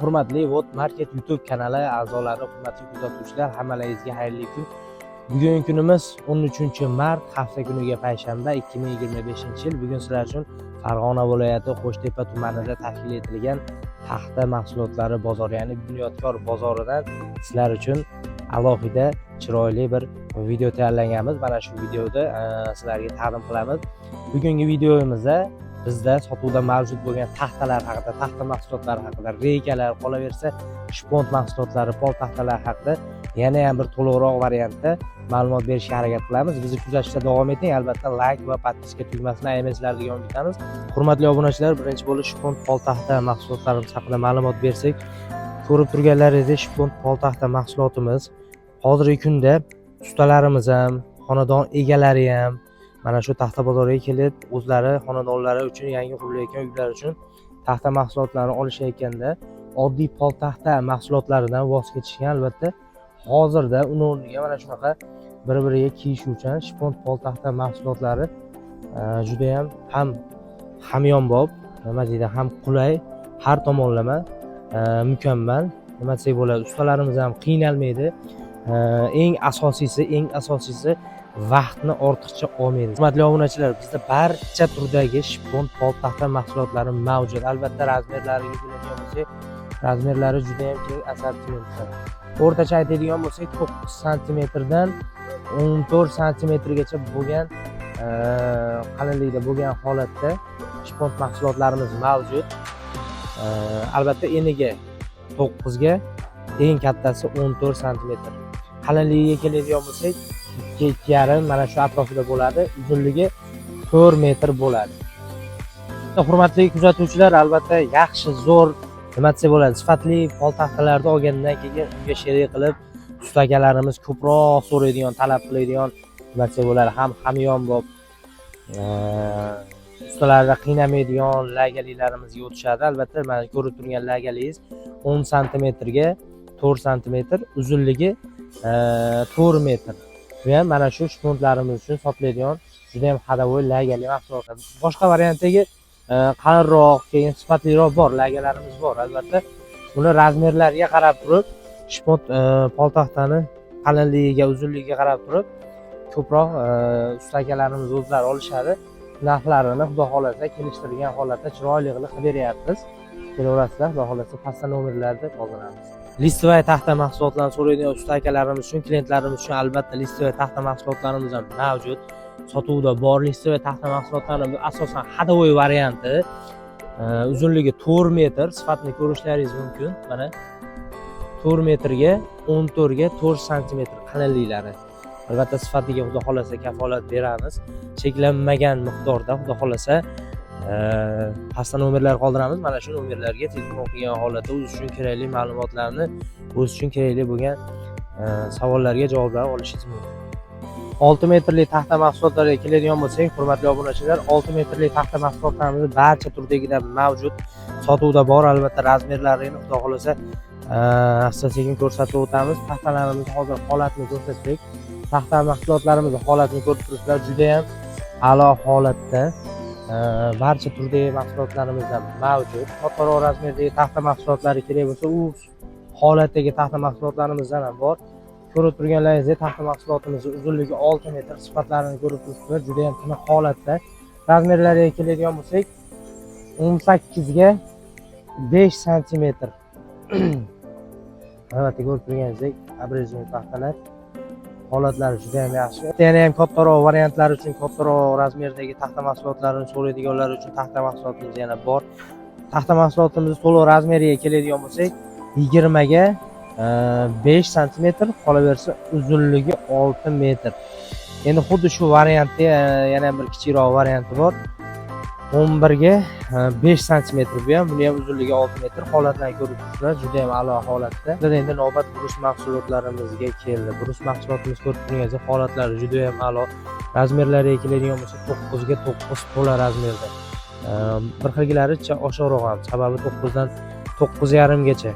Hurmatli Vot Market YouTube kanali a'zolari, hurmatli kuzatuvchilar, hammalaringizga xayrli kun. Bugungi kunimiz 13 mart, hafta kuniga payshanba, 2025-yil. Bugun sizlar uchun Farg'ona viloyati Qo'shtepa tumanida tashkil etilgan taxta mahsulotlari bozori, ya'ni Bunyodkor bozoridan sizlar uchun alohida chiroyli bir video tayyorlaganmiz. Mana shu videoda sizlarga taqdim qilamiz. Bugungi videomizda bizda sotuvda mavjud bo'lgan taxtalar haqida, taxta mahsulotlari haqida, reykalar, qolaversa shpont mahsulotlari, pol taxtalar haqida yana ham bir to'liqroq variantda ma'lumot berishga harakat qilamiz. Bizni kuzatishda davom eting. Albatta, layk va подписка tugmasini ayamaysizlar degan umiddamiz. Hurmatli obunachilar, birinchi bo'lib shpont pol taxta mahsulotlarimiz haqida ma'lumot bersak, ko'rib turganlaringizdek, shpont pol taxta mahsulotimiz hozirgi kunda ustalarimiz ham, xonadon egalari ham mana shu taxta bozoriga kelib, o'zlari xonadonlari uchun, yangi qurilayotgan uylar uchun taxta mahsulotlarini olishayotganda oddiy poltaxta mahsulotlaridan voz kechishgan. Albatta, hozirda uni o'rniga mana shunaqa bir biriga kiyishuvchan shpont poltaxta mahsulotlari judayam ham hamyonbop, nima deydi, ham qulay, har tomonlama mukammal, nima desak bo'ladi, ustalarimiz ham qiynalmaydi. Eng asosiysi vaqtni ortiqcha olmaydi. Hurmatli obunachilar, bizda barcha turdagi shpont poltaxta mahsulotlari mavjud. Albatta, razmerlariga keladigan bo'lsak, razmerlari juda yam keng assortimentda. O'rtacha aytadigan bo'lsak, 9 santimetrdan 14 santimetrgacha bo'lgan qalinlikda bo'lgan holatda shpont mahsulotlarimiz mavjud. Albatta, eniga 9ga, eng kattasi 14 santimetr. Qalinligiga keladigan bo'lsak, 2, 2,5, mana shu atrofida bo'ladi. Uzunligi 4 metr bo'ladi. Hurmatli kuzatuvchilar, albatta, yaxshi, zo'r, nima desa bo'ladi, sifatli poltaxtalarni olgandan keyin unga sherik qilib usta akalarimiz ko'proq so'raydigan, talab qiladigan, nima desa bo'ladi, ham hamyonbop, ustalarni qiynamaydigan lagalilarimizga o'tishadi. Albatta, mana ko'rib turgan lagalingiz 10 santimetrga 4 santimetr, uzunligi 4 metr. Bu ham mana shu shpuntlarimiz uchun sotiladigan juda ham ходовой lagali mahsulotlar. Boshqa variantdagi qalinroq, keyin sifatliroq bor lagalarimiz bor. Albatta, buni razmerlariga qarab turib, shpont poltaxtani qalinligiga, uzunligiga qarab turib ko'proq usta akalarimiz o'zlari olishadi. Narxlarini, xudo xohlasa, kelishtirilgan holatda chiroyli qilib qilib beryapmiz. Kelaverasizlar, xudo xohlasa, pastda nomerlarni qoldiramiz. Листовой taxta mahsulotlarini so'raydigan usta akalarimiz uchun, klientlarimiz uchun albatta листовой taxta mahsulotlarimiz ham mavjud, sotuvda bor. Листовой taxta mahsulotlarini asosan ходовой varianti, uzunligi 4 metr, sifatini ko'rishlaringiz mumkin. Mana, 4 metrga 14ga 4 santimetr qalinliklari. Albatta, sifatiga, xudo xohlasa, kafolat beramiz cheklanmagan miqdorda. Xudo xohlasa, pastda nomerlar qoldiramiz. Mana shu nomerlarga telefon qilgan holatda o'zi uchun kerakli ma'lumotlarni, o'zi uchun kerakli bo'lgan savollarga javoblar olishingiz mumkin. 6 metrli taxta mahsulotlariga keladigan bo'lsak, hurmatli obunachilar, 6 metrli taxta mahsulotlarimiz barcha turdagidan mavjud, sotuvda bor. Albatta, razmerlarini, xudo xohlasa, asta sekin ko'rsatib o'tamiz. Taxtalarimizni hozir holatini ko'rsatsak, taxta mahsulotlarimizni holatini ko'rib turibsizlar, judayam a'lo holatda. Barcha turdagi mahsulotlarimizdan mavjud. Kattaroq razmerdagi taxta mahsulotlari kerak bo'lsa, u holatdagi taxta mahsulotlarimizdan ham bor. Ko'rib turganlaringizdek, taxta mahsulotimizni uzunligi 6 metr, sifatlarini ko'rib turibsizlar, judayam tiniq holatda. Razmerlariga keladigan bo'lsak, 18ga 5 santimetr. Albatta, ko'rib turganingizdek, обрезной taxtalar holatlari juda ham yaxshi. Yana ham kattaroq variantlar uchun, kattaroq razmerdagi taxta mahsulotlarini so'raydiganlar uchun taxta mahsulotimiz yana bor. Taxta mahsulotimizni to'liq razmeriga keladigan bo'lsak, 20ga 5 santimetr, qolaversa uzunligi 6 metr. Endi xuddi shu variantda yana bir kichikroq varianti bor, 11ga 5 santimetr. Bu ham, buni ham uzunligi 6 metr. Holatlarni ko'rib turibsizlar, juda ham a'lo holatda. Endi navbat brus mahsulotlarimizga keldi. Brus mahsulotimiz, ko'rib turganingizdek, holatlari juda ham a'lo. Razmerlariga keladigan bo'lsak, 9ga 9 to'la razmerda. Bir xilgilari oshiqroq ham, sababi 9dan 9,5gacha,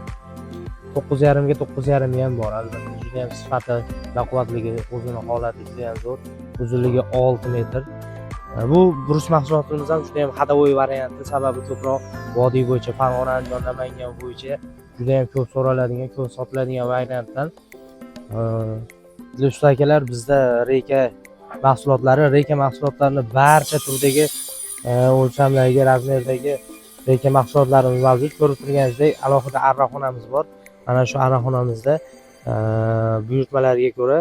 9,5ga 9,5 ham bor. Albatta, juda ham sifati baquvvatligi, o'zini holati juda ham zo'r. Uzunligi 6 metr. Bu brus mahsulotimiz ham juda ham ходовой varianti, sababi ko'proq vodiy bo'yicha, Farg'ona, Andijon, Namangan bo'yicha juda ham ko'p so'raladigan, ko'p sotiladigan variantdan. Usta akalar, bizda reyka mahsulotlari, reyka mahsulotlarini barcha turdagi o'lchamdagi, razmerdagi reyka mahsulotlarimiz mavjud. Ko'rib turganingizdek, alohida arraxonamiz bor. Mana shu arraxonamizda buyurtmalarga ko'ra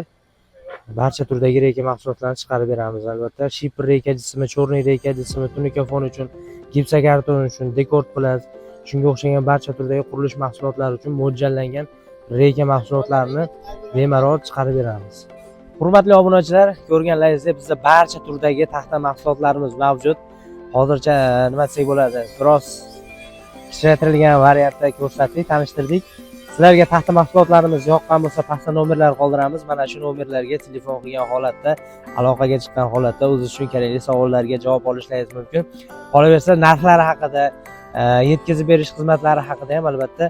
barcha turdagi reyka mahsulotlarini chiqarib beramiz albatta. Шипр reyka jismi, черный reyka jismi, tunuka fon uchun, gipsokarton uchun, dekor plast, shunga o'xshagan barcha turdagi qurilish mahsulotlari uchun mo'ljallangan reyka mahsulotlarini bemalol chiqarib beramiz. Hurmatli obunachilar, ko'rganlaringizdek, bizda barcha turdagi taxta mahsulotlarimiz mavjud. Hozircha nima desak bo'ladi, biroz kichraytirilgan variantda ko'rsatdik, tanishtirdik. Sizlarga taxta mahsulotlarimiz yoqqan bo'lsa, pastda nomerlar qoldiramiz. Mana shu nomerlarga telefon qilgan holatda, aloqaga chiqqan holatda o'zi uchun kerakli savollarga javob olishlaringiz mumkin. Qolaversa, narxlari haqida, yetkazib berish xizmatlari haqida ham albatta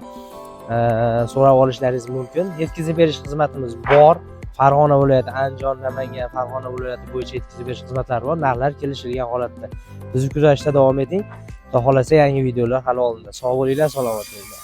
so'rab olishlaringiz mumkin. Yetkazib berish xizmatimiz bor. Farg'ona viloyati, Andijon, Namangan, Farg'ona viloyati bo'yicha yetkazib berish xizmatlari bor, narxlar kelishilgan holatda. Bizni kuzatishda davom eting. Xudo xohlasa, yangi videolar hali oldinda. Sog' bo'linglar, salomat bo'linglar.